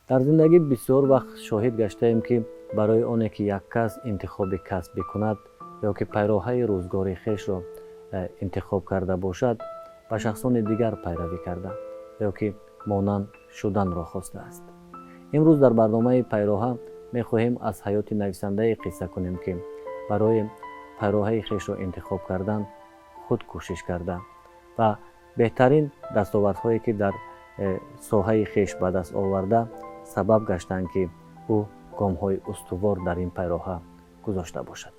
Дар зиндагӣ бисёр вақт шоҳид гаштаем, ки барои оне ки як кас интихоби касб бикунад ё ки пайроҳаи рӯзгори хешро интихоб карда бошад, ба шахсони дигар пайравӣ карда ё ки монанд шуданро хостааст. Имрӯз дар барномаи «Пайроҳа» мехоҳем аз ҳаёти нависандае қисса кунем, ки барои пайроҳаи хешро интихоб кардан худ кӯшиш карда ва беҳтарин дастовардҳое, ки дар соҳаи хеш ба даст оварда, сабаб гаштанд, ки ӯ гомҳои устувор дар ин пайроҳа гузошта бошад.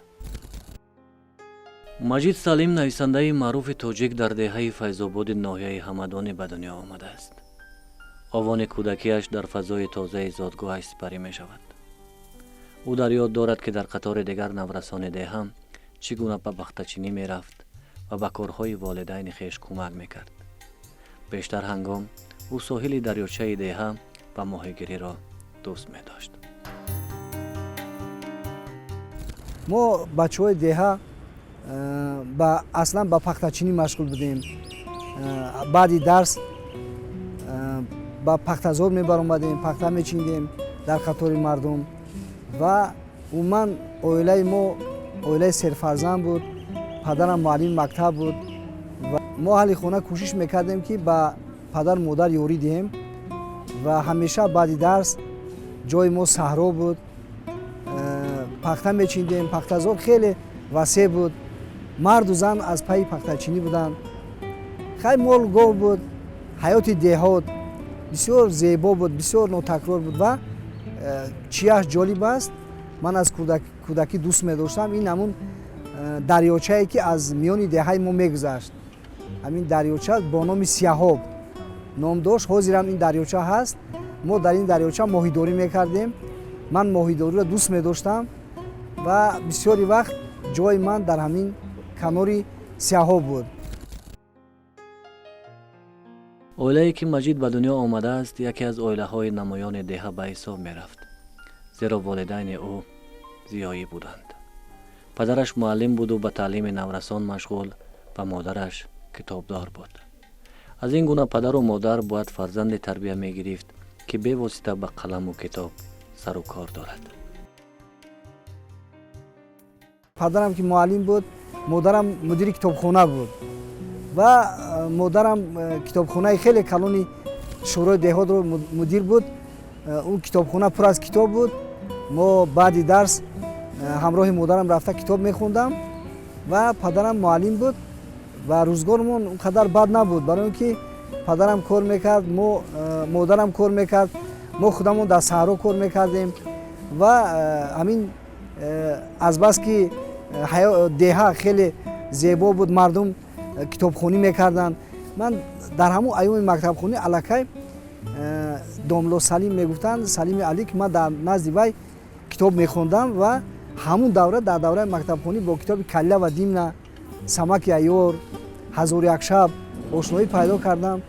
Маҷид Салим, нависандаи маъруфи тоҷик, дар деҳаи Файзободи ноҳияи Ҳамадонӣ ба дунё омадааст. Овони кӯдакиаш дар фазои тозаи зодгоҳаш сипарӣ мешавад. Ӯ дар ёд дорад, ки дар қатори дигар наврасони деҳа чӣ гуна ба пахтачинӣ мерафт ва ба корҳои волидайни хеш кӯмак мекард. Бештар ҳангом ӯ соҳили дарёчаи деҳа ва моҳигириро дӯст медошт. Мо, бачаҳои деҳа, аслан ба пахтачинӣ машғул будем. Баъди дарс ба пахтазор мебаромадем, пахта мечиндем дар қатори мардум. Ва умуман оилаи мо оилаи серфарзанд буд. Падарам муаллими мактаб буд ва мо аҳли хона кӯшиш мекардем, ки ба падару модар ёрӣ диҳем. Ва ҳамеша баъди дарс ҷои мо саҳро буд, пахта мечиндем. Пахтазор хеле васеъ буд, марду зан аз пайи пахтачинӣ буданд. Хай, мол гов буд. Ҳаёти деҳот бисёр зебо буд, бисёр нотакрор буд. Ва чияш ҷолиб аст, ман аз кӯдакӣ дӯст медоштам, ин ҳамун дарёчае, ки аз миёни деҳаи мо мегузашт. Ҳамин дарёча бо номи Сияҳоб ном дошт. Ҳозирам ин дарёча ҳаст. Мо дар ин дарёча моҳидорӣ мекардем. Ман моҳидориро дӯст медоштам ва бисёри вақт ҷои ман дар ҳамин канори Сияҳоб буд. Оилае, ки Маҷид ба дунё омадааст, яке аз оилаҳои намоёни деҳа ба ҳисоб мерафт, зеро волидайни ӯ зиёӣ буданд. Падараш муаллим буду ба таълими наврасон машғул ва модараш китобдор буд. Аз ин гуна падару модар бояд фарзанде тарбия мегирифт, ки бевосита ба қаламу китоб сару кор дорад. Падарам ки муаллим буд, модарам мудири китобхона буд. Ва модарам китобхонаи хеле калони шӯрои деҳотро мудир буд. Он китобхона пур аз китоб буд. Мо баъди дарс ҳамроҳи модарам рафта китоб мехондам. Ва падарам муаллим буд ва рӯзгоромон он қадар бад набуд, барои он ки падарам кор мекард, мо модарам кор мекард, мо худамон дар саҳро кор мекардем. Ва ҳамин азбаски деҳа хеле зебо буд, мардум китобхонӣ мекарданд. Ман дар ҳамун айёми мактабхонӣ аллакай домло Салим мегуфтанд, Салими Алӣ, ки ман дар назди вай китоб мехондам. Ва ҳамун давра, дар давраи мактабхонӣ, бо китоби «Калила ва Димна», «Самаки айёр», «Ҳазору як шаб» ошноӣ пайдо кардам.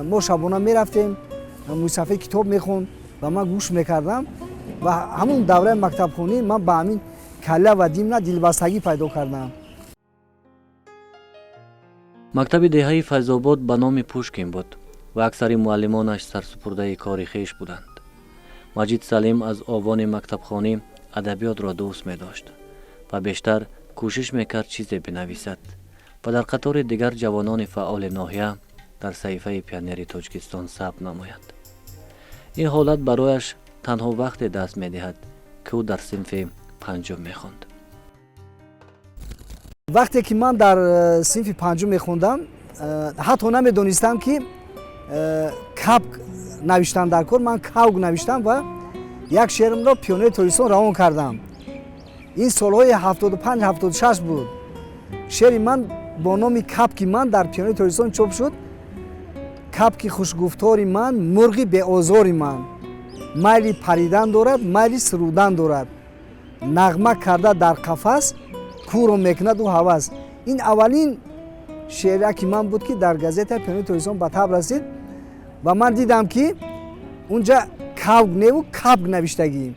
Мо шабона мерафтем, мӯйсафед китоб мехонд ва ман гӯш мекардам. Ва ҳамун давраи мактабхонӣ ман ба ҳамин «Калила ва Димна» дилбастагӣ пайдо кардам. Мактаби деҳаи Файзобод ба номи Пушкин буд ва аксари муаллимонаш сарсупурдаи кори хеш буданд. Маҷид Салим аз овони мактабхонӣ адабиётро дӯст медошт ва бештар кӯшиш мекард чизе бинависад ва дар қатори дигар ҷавонони фаъоли ноҳия дар саҳифаи «Пионери Тоҷикистон» сабт намояд. Ин ҳолат барояш танҳо вақте даст медиҳад, ки ӯ дар синфи панҷум мехонд. Вақте ки ман дар синфи панҷум мехондам, ҳатто намедонистам, ки капк навиштан дар кор. Ман кавг навиштам ва як шеърмро «Пионери Тоҷикистон» равон кардам. Ин солҳои 75, 76 буд. Шеъри ман бо номи «Капки ман» дар «Пионери Тоҷикистон» чоп шуд. Капки хушгуфтори ман, мурғи беозори ман, майли паридан дорад, майли сурудан дорад, нағма карда дар қафас кӯро мекунад ӯ ҳавас. Ин аввалин шеъраки ман буд, ки дар газетаи «Пионери Тоҷикистон» ба таб расид. Ва ман дидам, ки унҷа кавг неву капк навиштагӣ.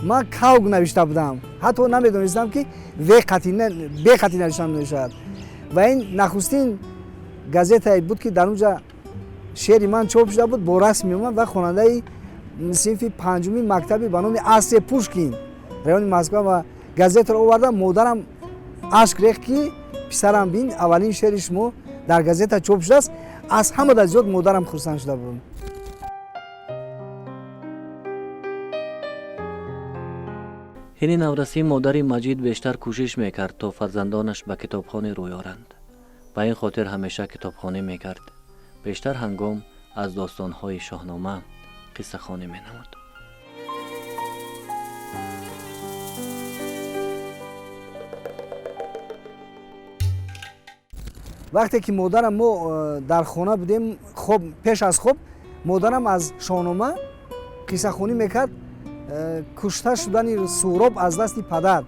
Ман кавг навишта будам, ҳатто намедонистам, ки беқатӣ навишта мешавад. Ва ин нахустин газетае буд, ки дар унҷа шеъри ман чоп шуда буд бо расми ман. Ва хонандаи Синфи панҷуми мактаби ба номи А. С. Пушкин, райони Москва, ва газетаро овардам. Модарам ашк рехт, ки писарам, бин, аввалин шеъри шумо дар газета чоп шудааст. Аз ҳамада зиёд модарам хурсанд шуда буд. Ҳини наврасӣ модари Маҷид бештар кӯшиш мекард, то фарзандонаш ба китобхонӣ рӯй оранд. Ба ин хотир ҳамеша китобхонӣ мекард. Бештар ҳангом аз достонҳои Шоҳнома қиссахонӣ менамуд. Вақте ки модарам, мо дар хона будем, хоб, пеш аз хоб модарам аз Шоҳнома қиссахонӣ мекард, кушта шудани Суҳроб аз дасти падар.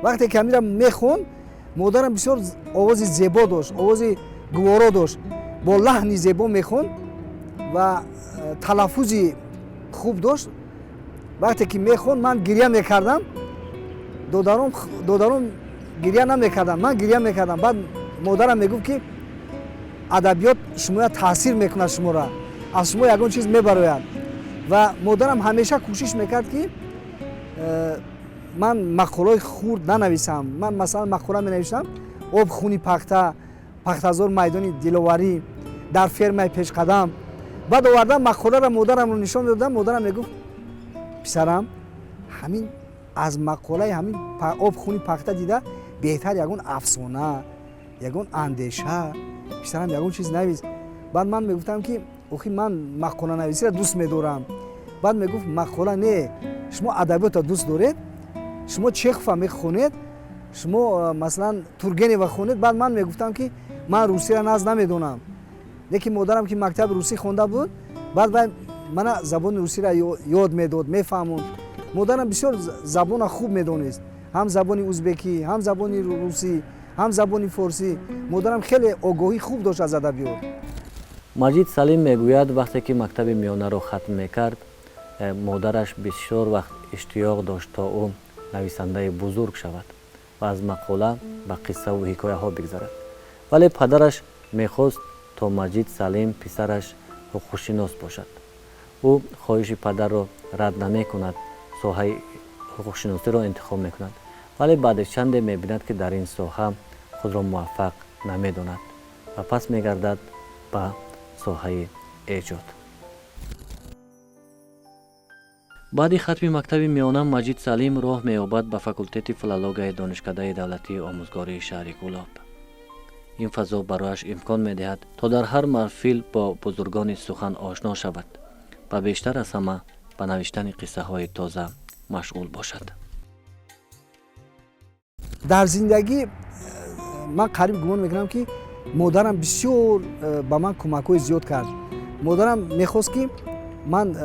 Вақте ки ҳамира мехонд, модарам бисёр овози зебо дошт, овози гуворо дошт, бо лаҳни зебо мехонд ва талаффузи хуб дошт. Вақте ки мехонд, ман гирья мекардам. Додаром гирья намекардам, ман гирья мекардам. Баъд модарам мегуфт, ки адабиёт шумоя таъсир мекунад, шуморо, аз шумо ягон чиз мебарояд. Ва модарам ҳамеша кӯшиш мекард, ки ман мақолаҳои хурд нанависам. Ман, масалан, мақола менавиштам: об, хуни пахта, пахтазор, майдони диловарӣ, дар фермаи пешқадам. Баъд овардам мақоларо, модарамро нишон медодам. Модарам мегуфт: писарам, ҳамин аз мақолаи ҳамин об, хуни пахта дида беҳтар ягон афсона, ягон андеша, писарам, ягон чиз навис. Баъд ман мегуфтам, ки охи, ман мақоланависиро дӯст медорам. Баъд мегуфт: мақола не, шумо адабиётро дӯст доред, шумо Чехова мехонед, шумо, масалан, Тургенева хонед. Баъд ман мегуфтам, ки ман русиро нағз намедонам. Лекин модарам, ки мактаби русӣ хонда буд, баъд вай мана забони русиро ёд медод, мефаҳмонд. Модарам бисёр забона хуб медонист, ҳам забони узбекӣ, ҳам забони русӣ, ҳам забони форсӣ. Модарам хеле огоҳӣ хуб дошт аз адабиёт. Маҷид Салим мегӯяд, вақте ки мактаби миёнаро хатм мекард, модараш бисёр вақт иштиёқ дошт, то ӯ нависандаи бузург шавад ва аз мақола ба қиссаву ҳикояҳо бигзарад, вале падараш мехост, то Маҷид Салим писараш ҳуқуқшинос бошад. Ӯ хоҳиши падарро рад намекунад, соҳаи ҳуқуқшиносиро интихоб мекунад, вале баъди чанде мебинад, ки дар ин соҳа худро муваффақ намедонад ва пас мегардад ба соҳаи эҷод. Баъди хатми мактаби миёна Маҷид Салим роҳ меёбад ба факултети филологияи Донишкадаи давлатии омӯзгории шаҳри Кӯлоб. Ин фазо барояш имкон медиҳад, то дар ҳар маҳфил бо бузургони сухан ошно шавад ва бештар аз ҳама ба навиштани қиссаҳои тоза машғул бошад. Дар зиндагӣ ман қариб гумон мекунам, ки модарам бисёр ба ман кӯмакҳои зиёд кард. Модарам мехост, ки ман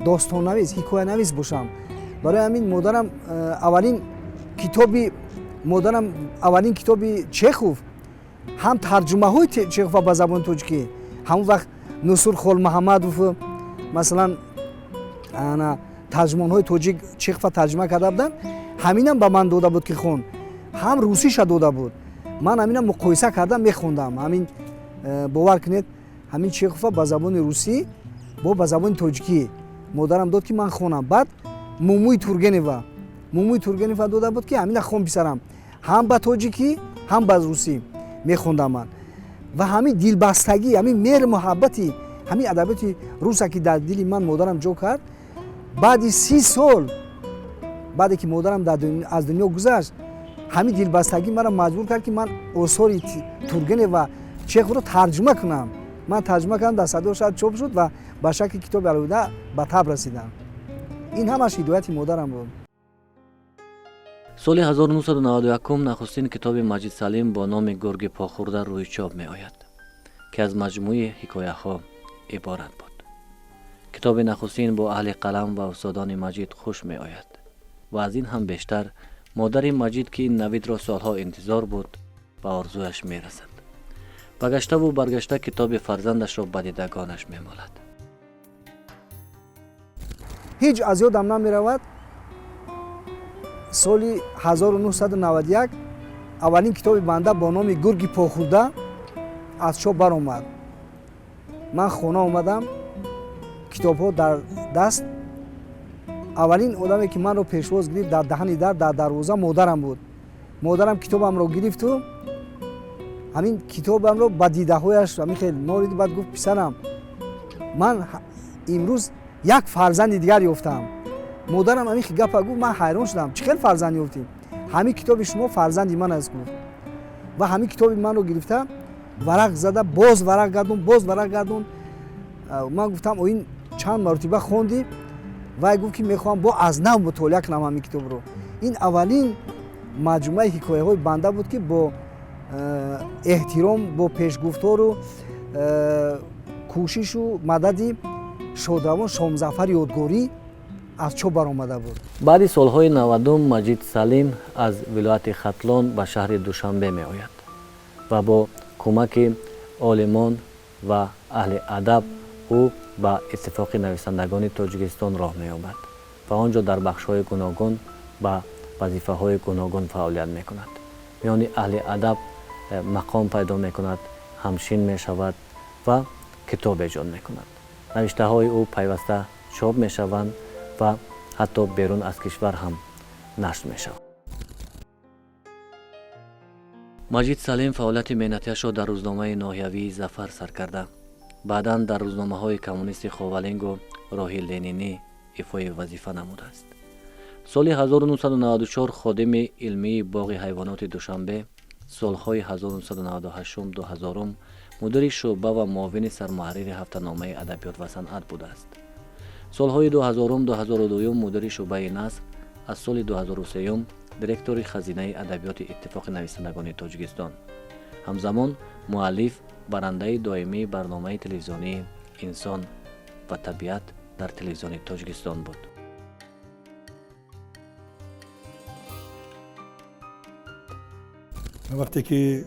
достоннавис, ҳикоянавис бошам. Барои ҳамин модарам аввалин китоби модарам, аввалин китоби Чехов, ҳам тарҷумаҳои Чехова ба забони тоҷикӣ, ҳамон вақт Нусур Холмаҳамадов, масалан, ана тарҷумонҳои тоҷик Чехова тарҷума карда буданд, ҳаминам ба ман дода буд, ки хон. Ҳам русиша дода буд, ман ҳаминам муқоиса карда мехондам. Ҳамин бовар кунед, ҳамин Чехова ба забони русӣ бо ба забони тоҷикӣ модарам дод, ки ман хонам. Баъд Мумуи Тургенева, Мумуи Тургенева дода буд, ки ҳамина хон, писарам. Ҳам ба тоҷикӣ, ҳам ба русӣ мехондам ман. Ва ҳамин дилбастагӣ, ҳамин меҳру муҳаббати ҳамин адабиёти руса, ки дар дили ман модарам ҷо кард, баъди 30 сол, баъде ки модарам аз дунё гузашт, ҳамин дилбастагӣ маро маҷбур кард, ки ман осори Тургенев ва Чеховро тарҷума кунам. Ман тарҷума кардам, дар Садои шаҳр чоп шуд ва ба шакли китоби алоҳида ба таб расидам. Ин ҳамаш ҳидояти модарам буд. Соли 1991 нахустин китоби Маҷид Салим бо номи Гурги похӯрда рӯи чоп меояд, ки аз маҷмӯи ҳикояҳо иборат буд. Китоби нахустин бо аҳли қалам ва устодони Маҷид хуш меояд ва аз ин ҳам бештар модари Маҷид, ки ин навидро солҳо интизор буд, ба орзуяш мерасад ва гаштаву баргашта китоби фарзандашро ба дидагонаш мемолад. Ҳеҷ аз ёдам намеравад, соли 1991 аввалин китоби банда бо номи Гурги похӯрда аз чоп баромад. Ман хона омадам. Китобҳо дар даст. Аввалин одаме, ки манро пешвоз гирифт дар даҳани дар, дар дарвоза, модарам буд. Модарам китобамро гирифту ҳамин китобамро ба дидаҳояш ҳамин хел морид. Баъд гуфт: «Писарам, ман имрӯз як фарзанди дигар ёфтам». Модарам ҳамин гапа гуфт, ман ҳайрон шудам: «Чӣ хел фарзанд ёфтем?» «Ҳамин китоби шумо фарзанди ман аст», гуфт. Ва ҳамин китоби манро гирифта, варақ зада, боз варақ гардон, боз варақ гардон. Ман гуфтам: «Ин чанд маротиба хондӣ?» Вай гуфт, ки мехоҳам бо аз нав мутолиа кунам ҳамин китобро. Ин аввалин маҷмӯаи ҳикояҳои банда буд, ки бо эҳтиром, бо пешгуфтору кӯшишу мадади шодравон Шомзафари Ёдгорӣ аз чоп баромада буд. Баъди солҳои 90-ум Маҷид Салим аз вилояти Хатлон ба шаҳри Душанбе меояд ва бо кӯмаки олимон ва аҳли адаб ӯ ба Иттифоқи нависандагони Тоҷикистон роҳ меёбад ва он ҷо дар бахшҳои гуногун ба вазифаҳои гуногун фаъолият мекунад. Миёни аҳли адаб мақом пайдо мекунад, ҳамшин мешавад ва китоб эҷод мекунад. Навиштаҳои ӯ пайваста чоп мешаванд ва ҳатто берун аз кишвар ҳам нашр мешаванд. Маҷид Салим фаъолияти меҳнатиашро дар рӯзномаи ноҳиявии «Зафар» сар карда, баъдан дар рӯзномаҳои «Коммунисти Ховалингу» «Роҳи ленинӣ» ифои вазифа намудааст. Соли 1994 ходими илмии боғи ҳайвоноти Душанбе, солҳои 1998-2000 мудири шӯъба ва муовини сармуҳаррири ҳафтаномаи «Адабиёт ва санъат» будааст. Солҳои 2000-2002 мудири шӯъбаи наср, аз соли 2003 директори хазинаи адабиёти Иттифоқи нависандагони Тоҷикистон. Ҳамзамон муаллиф, барандаи доимии барномаи телевизионии «Инсон ва табиат» дар Телевизиони Тоҷикистон буд. Вақте ки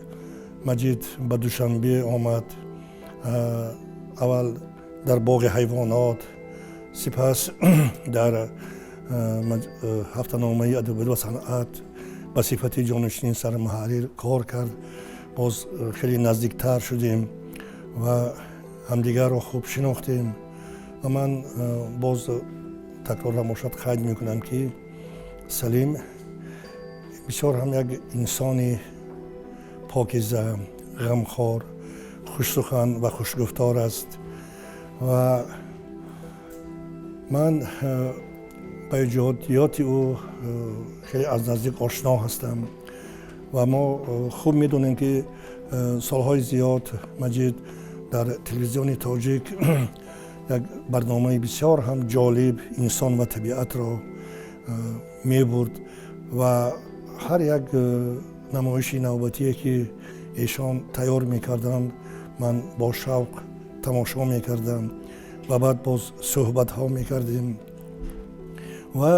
Маҷид ба Душанбе омад, аввал дар боғи ҳайвонот, сипас дар ҳафтаномаи «Адабиёт ва санъат» ба сифати ҷонишини сармуҳаррир кор кард. Боз хеле наздиктар шудем ва ҳамдигарро хуб шинохтем. Ва ман боз такрорам бошад, қайд мекунам, ки Салим бисёр ҳам як инсони покиза, ғамхор, хушсухан ва хушгуфтор аст. Ва ман ба эҷодиёти ӯ хеле аз наздик ошно ҳастам ва мо хуб медонем, ки солҳои зиёд Маҷид дар Телевизиони Тоҷик як барномаи бисёр ҳам ҷолиб, «Инсон ва табиатро» мебурд ва ҳар як намоиши навбатие, ки эшон тайёр мекарданд, ман бо шавқ тамошо мекардам ва баъд боз суҳбатҳо мекардем. Ва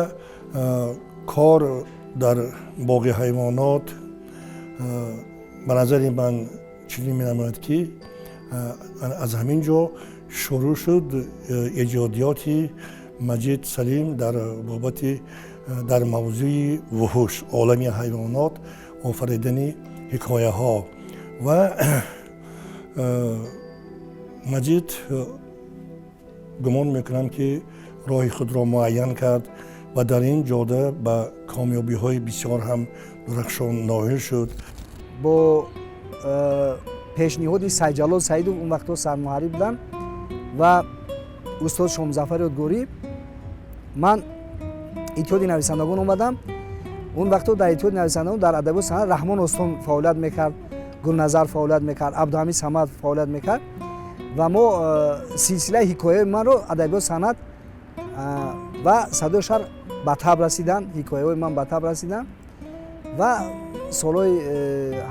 кор дар боғи ҳайвонот ба назари ман чунин менамояд, ки аз ҳамин ҷо шурӯъ шуд эҷодиёти Маҷид Салим дар бобати, дар мавзӯи вуҳуш, олами ҳайвонот офаридани ҳикояҳо. Ва Маҷид, гумон мекунам, ки роҳи худро муайян кард ва дар ин ҷода ба комёбиҳои бисёр ҳам дурахшон ноил шуд. Бо пешниҳоди Сайҷалол Саидов, он вақтҳо сармуҳаррир буданд, ва устод Шомзафар Ёдгорӣ ман Иттиҳоди нависандагон омадам. Он вақтҳо дар Иттиҳоди нависандагон дар адабиёт санъат Раҳмон Остон фаъолият мекард, Гулназар фаъолият мекард, Абдуҳамид Самад фаъолият мекард. Ва мо силсилаи ҳикояҳои манро «Адабиёт санъат» ва «Садои шаҳр» ба таб расиданд, ҳикояҳои ман ба таб расиданд. Ва солҳои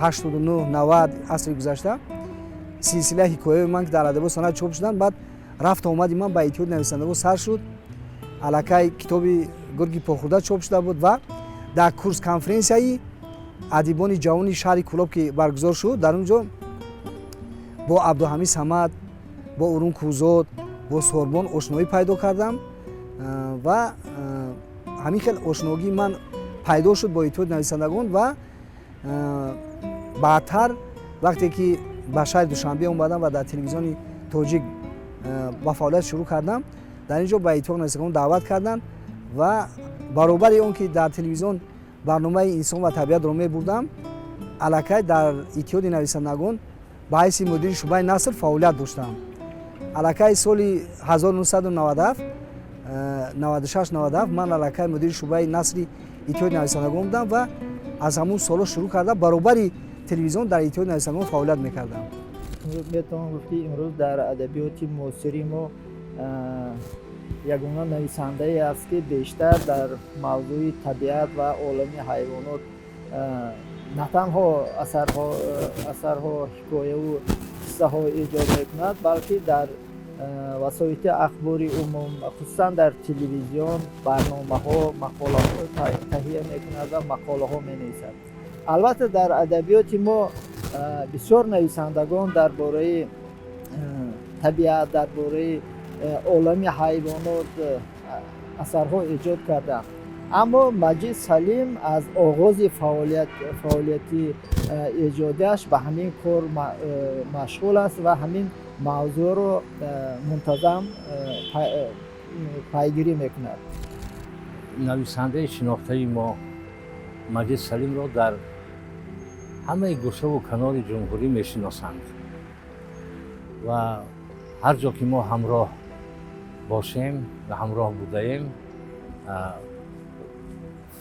89, 90 асри гузашта силсилаи ҳикояҳои ман, ки дар «Адабиёт санъат» чоп шуданд, баъд рафту омади ман ба Иттиҳоди нависандагон сар шуд. Аллакай китоби «Гурги похӯрда» чоп шуда буд ва дар курс конференсияи адибони ҷавони шаҳри Кӯлоб, ки баргузор шуд, дар он ҷо бо Абдуҳамид Самад, бо Урун Кӯзод, бо Сорбон ошноӣ пайдо кардам. Ва ҳамин хел ошногии ман пайдо шуд бо Иттиҳоди нависандагон. Ва баъдтар, вақте ки ба шаҳри Душанбе омадам ва дар Телевизиони Тоҷик ба фаъолият шурӯъ кардам. Дар ин ҷо ба Иттифоқи нависандагон даъват карданд ва баробари он ки дар телевизион барномаи инсон ва табиатро мебурдам, аллакай дар Иттиҳоди нависандагон ба ҳайси мудири шӯъбаи наср фаъолият доштам. Аллакай соли 1997, 96-97 ман аллакай мудири шӯъбаи насри Иттиҳоди нависандагон будам ва аз ҳамун солҳо шурӯъ карда баробари телевизион дар Иттиҳоди нависандагон фаъолият мекардам. Метавон гуфт, ки имрӯз дар адабиёти муосири мо ягона нависандае аст, ки бештар дар мавзӯи табиат ва олами ҳайвонот на танҳо асарҳо, ҳикояву қиссаҳо эҷод мекунад, балки дар васоити ахбори умум, хусусан дар телевизион, барномаҳо, мақолаҳо таҳия мекунад ва мақолаҳо менависад. Албатта, дар адабиёти мо бисёр нависандагон дар бораи табиат, дар бораи олами ҳайвонот асарҳо эҷод карданд, аммо Маҷид Салим аз оғози фаъолияти эҷодиаш ба ҳамин кор машғул аст ва ҳамин мавзӯъро мунтазам пайгирӣ мекунад. Нависандаи шинохтаи мо Маҷид Салимро дар ҳамаи гӯшаву канори ҷумҳурӣ мешиносанд ва ҳар ҷо ки мо ҳамроҳ бошем ва ҳамроҳ будаем,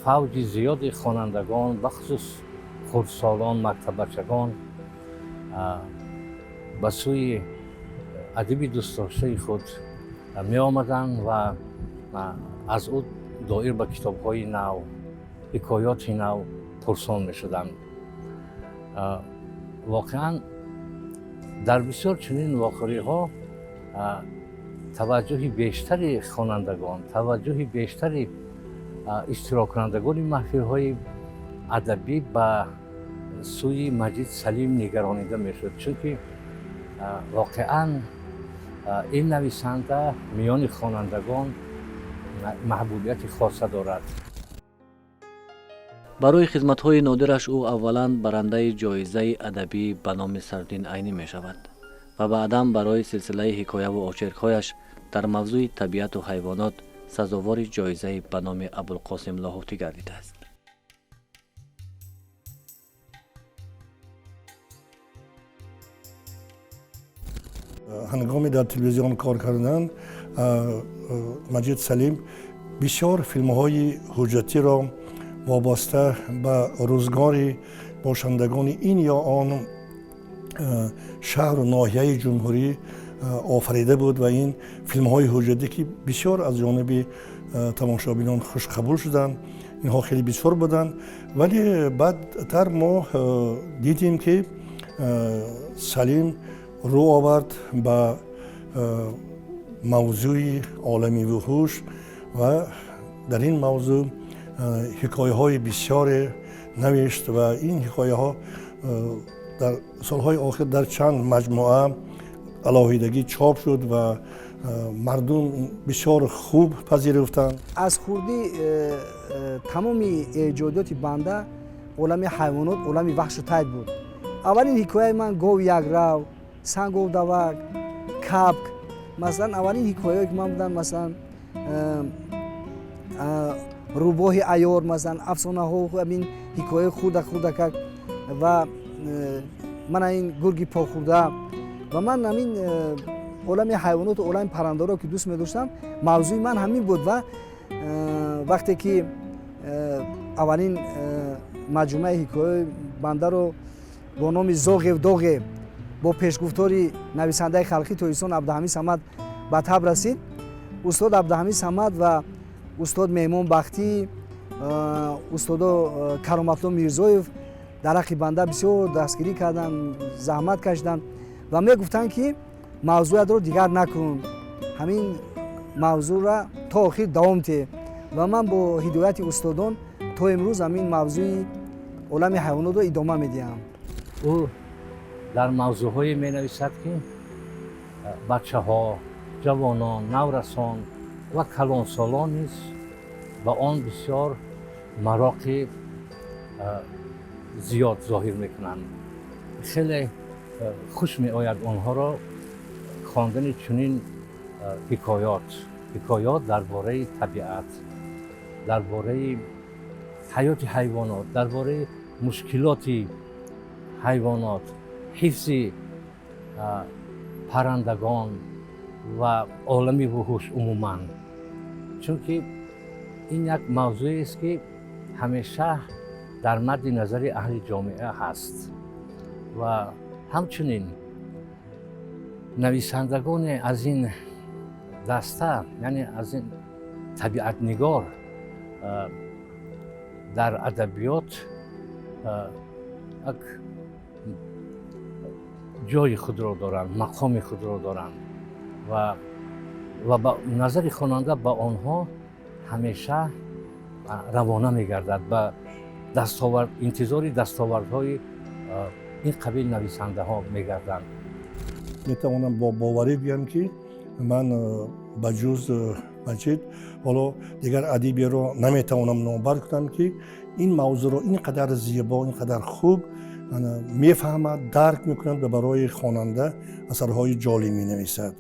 фавҷи зиёди хонандагон, бахусус хурдсолон, мактаббачагон ба сӯи адиби дӯстдоштаи худ меомаданд ва аз ӯ доир ба китобҳои нав, ҳикоёти нав пурсон мешуданд. Воқеан, дар бисёр чунин вохӯриҳо таваҷҷӯҳи бештари хонандагон, таваҷҷӯҳи бештари иштироккунандагони маҳфилҳои адабӣ ба сӯи Маҷид Салим нигаронида мешуд, чунки воқеан ин нависанда миёни хонандагон маҳбубияти хоса дорад. Барои хизматҳои нодираш ӯ аввалан барандаи ҷоизаи адабӣ ба номи Садриддин Айнӣ мешавад ва баъдан барои силсилаи ҳикояву очеркҳояш дар мавзӯи табиату ҳайвонот сазовори ҷоизаи ба номи Абулқосим Лоҳутӣ гардидааст. Ҳангоми дар телевизион кор кардан Маҷид Салим бисёр филмҳои ҳуҷҷатиро вобаста ба рӯзгори бошандагони ин ё он шаҳру ноҳияи ҷумҳурӣ офарида буд ва ин филмҳои ҳуҷҷатӣ, ки бисёр аз ҷониби тамошобинон хушқабул шуданд, инҳо хеле бисёр буданд. Вале баъдтар мо дидем, ки Салим рӯ овард ба мавзӯи олами вуҳуш ва дар ин мавзӯъ ҳикояҳои бисёре навишт ва ин ҳикояҳо дар солҳои охир дар чанд маҷмӯа алоҳидагӣ чоп шуд ва мардум бисёр хуб пазируфтанд. Аз хурдӣ тамоми эҷодиёти банда олами ҳайвонот, олами ваҳшу тайр буд. Аввалин ҳикояи ман «Гови якрав», «Санговдавак», «Кабк», масалан, аввалин ҳикояое ки ман будам, масалан, «Рӯбоҳи аёр», масалан, афсонаҳо, ҳамин ҳикояи хурда хурдакак ва мана ин «Гурги похӯрда». Ва ман ҳамин олами ҳайвоноту олами паррандаро ки дӯст медоштам, мавзӯи ман ҳамин буд. Ва вақте ки аввалин маҷмӯаи ҳикояи бандаро бо номи «Зоғев доғе» бо пешгуфтори нависандаи халқи Тоҷикистон Абдуҳамид Самад ба таб расид, устод Абдуҳамид Самад ва устод Меҳмон Бахтӣ, устодо Кароматло Мирзоев дар ҳаққи банда бисёр дастгирӣ карданд, заҳмат кашиданд ва мегуфтанд, ки мавзӯятро дигар накун, ҳамин мавзӯъра то охир давом те. Ва ман бо ҳидояти устодон то имрӯз ҳамин мавзӯи олами ҳайвонотро идома медиҳам. Ӯ дар мавзӯъҳое менависад, ки бачаҳо, ҷавонон, наврасон ва калонсолон низ ба он бисёр мароқи зиёд зоҳир мекунанд. Хеле хуш меояд онҳоро хондани чунин ҳикоёт. Ҳикоят дар бораи табиат, дар бораи ҳаёти ҳайвонот, дар бораи мушкилоти ҳайвонот, ҳифзи паррандагон ва олами вуҳуш умуман, чунки ин як мавзӯест, ки ҳамеша дар мадди назари аҳли ҷомеа ҳаст. Ва ҳамчунин нависандагоне аз ин даста, яъне аз ин табиатнигор, дар адабиёт як ҷои худро доранд, мақоми худро доранд ва ба назари хонанда ба онҳо ҳамеша равона мегардад, ба дастовард, интизори дастовардҳои ин қабил нависандаҳо мегарданд. Метавонам бо боварӣ гӯям, ки ман ба ҷуз Маҷид ҳоло дигар адиберо наметавонам номбар кунам, ки ин мавзӯъро ин қадар зебо, ин қадар хуб мефаҳмад, дарк мекунад ва барои хонанда асарҳои ҷолиб менависад.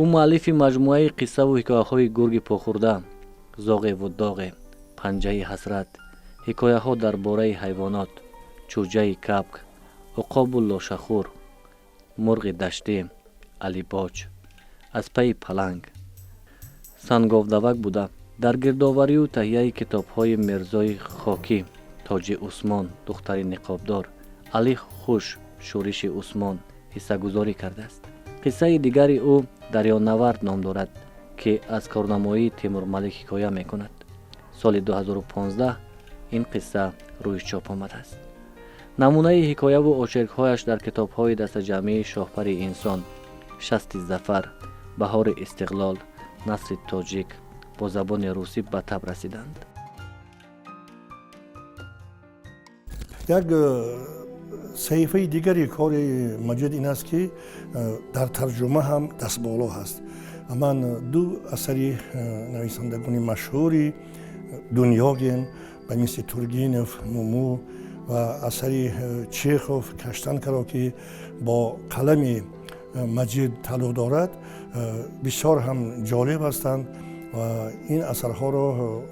Ӯ муаллифи маҷмӯаи қиссаву ҳикояҳои «Гурги похӯрда», «Зоғеву доғе», «Панҷаи ҳасрат», «Ҳикояҳо дар бораи ҳайвонот», «Чӯҷаи кабк», «Уқобу лошахӯр», «Мурғи даштӣ», «Алибоҷ», «Аз пайи паланг», «Санговдавак» буда, дар гирдоварию таҳияи китобҳои «Мирзои Хокӣ», «Тоҷи Усмон», «Духтари ниқобдор», «Али Хуш», «Шӯриши Усмон» ҳиссагузорӣ кардааст. Қиссаи дигари ӯ «Дарёнавард» ном дорад, ки аз корнамоии Темурмалик ҳикоя мекунад. Соли 2015 ин қисса рӯи чоп омадааст. Намунаи ҳикояву очеркҳояш дар китобҳои дастаҷамъии «Шоҳпари инсон», «Шасти зафар», «Баҳори истиқлол», «Насри тоҷик» бо забони русӣ ба таб расиданд. Як саҳифаи дигари кори Маҷид ин аст, ки дар тарҷума ҳам дастболо ҳаст. Ман ду асари нависандагони машҳури дунёгем, ба мисли Тургенев «Муму» ва асари Чехов «Каштанкаро», ки бо қалами Маҷид тааллуқ дорад, бисёр ҳам ҷолиб ҳастанд ва ин асарҳоро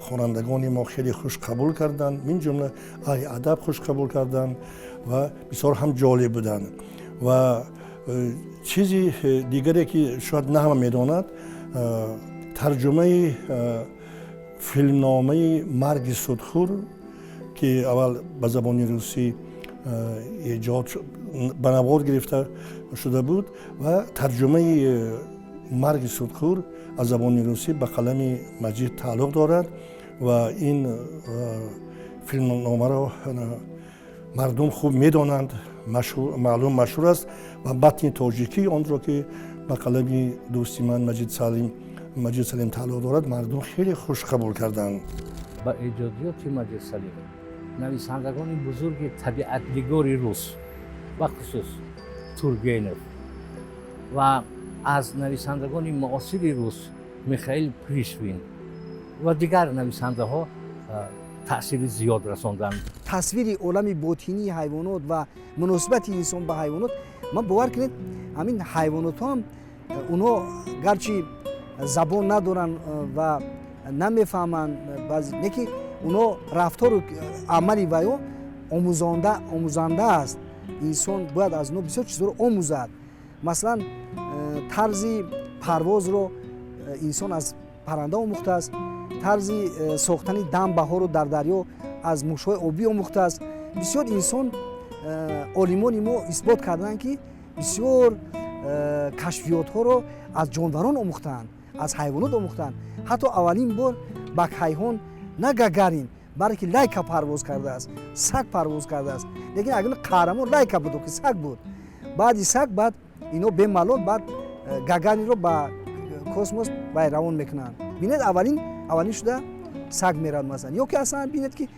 хонандагони мо хеле хуш қабул карданд, мин ҷумла аҳли адаб хуш қабул карданд ва бисёр ҳам ҷолиб буданд. Ва чизи дигаре, ки шояд на ҳама медонад, тарҷумаи филмномаи «Марги судхӯр», ки аввал ба забони русӣ эҷод, ба навор гирифта шуда буд, ва тарҷумаи «Марги судхӯр» аз забони русӣ ба қалами Маҷид тааллуқ дорад ва ин филмномаро мардум хуб медонанд, маълум, машҳур аст ва матни тоҷикии онро, ки ба қалами дӯсти ман Маҷид Салим тааллуқ дорад, мардум хеле хуш қабул карданд. Ба эҷодиёти Маҷид Салим нависандагони бузурги табиатнигори рус, бахусус Тургенев, ва аз нависандагони муосири рус Михаил Пришвин ва дигар нависандаҳо таъсири зиёд расонданд. Тасвири олами ботинии ҳайвонот ва муносибати инсон ба ҳайвонот, ман бовар кунед, ҳамин ҳайвонотҳо ҳам онҳо гарчи забон надоранд ва намефаҳманд, не ки онҳо рафтору амали вайо омӯзанда аст. Инсон бояд аз онҳо бисёр чизҳоро омӯзад. Масалан, тарзи парвозро инсон аз парранда омӯхтааст, тарзи сохтани дамбаҳоро дар дарё аз мушҳои обӣ омӯхтааст. Бисёр инсон, олимони мо исбот карданд, ки бисёр кашфиётҳоро аз ҷонварон омӯхтаанд, аз ҳайвонот омӯхтаанд. Ҳатто аввалин бор ба кайҳон на Гагарин, балки Лайка парвоз кардааст, саг парвоз кардааст. Лекин агар қаҳрамон Лайка буд, ки саг буд. Баъди саг, баъд ино бемалол баъд Гагаринро ба космос вай равон мекунанд. Бинед, аввалин шуда саг меравад, масалан. Ё ки аслан бинед, ки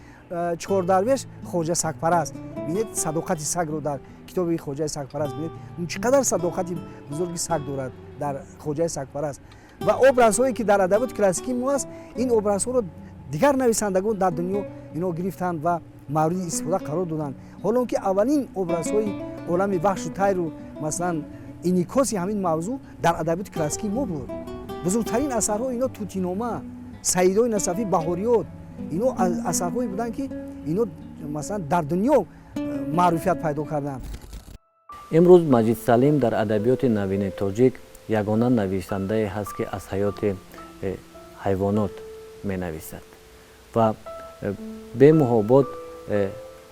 «Чордарвеш», Хоҷа Сагпараст, бинед садоқати сагро дар китоби «Хоҷаи сагпараст». Бинед, чӣ қадар садоқати бузурги саг дорад дар «Хоҷаи сагпараст». Ва образҳое, ки дар адабиёти классикии мо аст, ин образҳоро дигар нависандагон дар дунё ино гирифтанд ва мавриди истифода қарор доданд. Ҳоло он ки аввалин образҳои олами ваҳшу тайру, масалан, инъикоси ҳамин мавзӯъ дар адабиёти классикии мо буд. Бузургтарин асарҳо ино Тутинома, Саидои Насафӣ, Баҳориёт, ино асарҳое буданд, ки ино, масалан, дар дунё маъруфият пайдо карданд. Имрӯз Маҷид Салим дар адабиёти навини тоҷик ягона нависандае ҳаст, ки аз ҳаёти ҳайвонот менависад ва бемуҳобот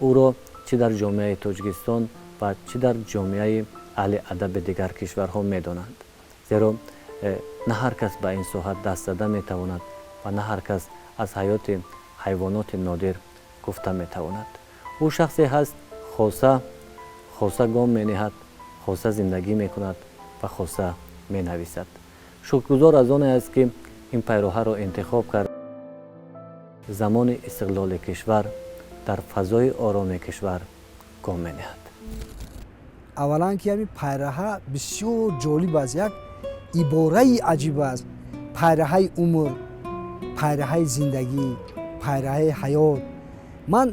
ӯро чӣ дар ҷомеаи Тоҷикистон ва чӣ дар ҷомеаи аҳли адаби дигар кишварҳо медонанд, зеро на ҳар кас ба ин соҳа даст зада метавонад ва на ҳар кас аз ҳаёти ҳайвоноти нодир гуфта метавонад. Ӯ шахсе ҳаст, хоса хоса гом менеҳад, хоса зиндагӣ мекунад ва хоса менависад. Шукргузор аз оне аст, ки ин пайроҳаро интихоб кард, замони истиқлоли кишвар, дар фазои ороми кишвар гом менеҳад. Аввалан, ки ҳамин пайраҳа бисёр ҷолиб аст, як ибораи аҷиб аст: пайраҳаи умр, пайраҳаи зиндагӣ, пайраҳаи ҳаёт. Ман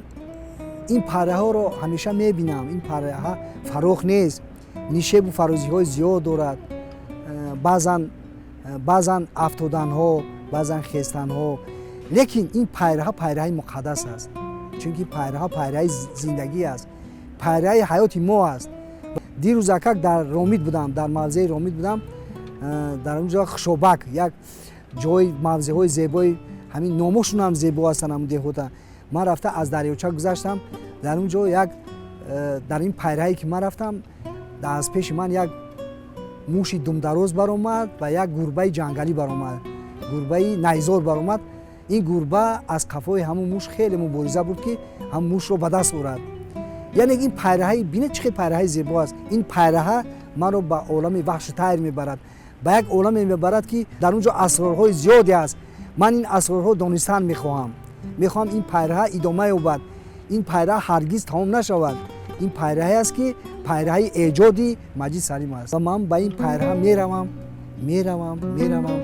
ин пайраҳаро ҳамеша мебинам. Ин пайраҳа фарох нест, нишебу фарозиҳои зиёд дорад, баъзан афтоданҳо, баъзан хестанҳо, лекин ин пайраҳа пайраҳаи муқаддас аст, чунки пайраҳа пайраҳаи зиндагӣ аст, пайраҳаи ҳаёти мо аст. Дирӯз акак дар Ромит будам, дар мавзеи Ромит будам. Дар он ҷо Хушобак, як ҷои мавзеъҳои зебои, ҳамин номошунам зебо ҳастанд, ҳамн деҳота. Ман рафта аз дарёча гузаштам. Дар он ҷо як дар ин пайраҳае ки ман рафтам, аз пеши ман як муши думдароз баромад ва як гурбаи ҷангалӣ баромад, гурбаи найзор баромад. Ин гурба аз қафои ҳамун муш хеле мубориза бурд, ки ҳамун мушро ба даст орад. Яъне ин пайраҳаи, бинед, чӣ хел пайраҳаи зебо аст. Ин пайраҳа маро ба олами ваҳшу тайр мебарад, ба як оламе мебарад, ки дар он ҷо асрорҳои зиёде аст. Ман ин асрорҳо донистан мехоҳам. Мехоҳам ин пайраҳа идома ёбад, ин пайраҳа ҳаргиз тамом нашавад. Ин пайраҳае аст, ки пайраҳаи эҷоди Маҷид Салим аст, ва ман ба ин пайраҳа меравам, меравам, меравам.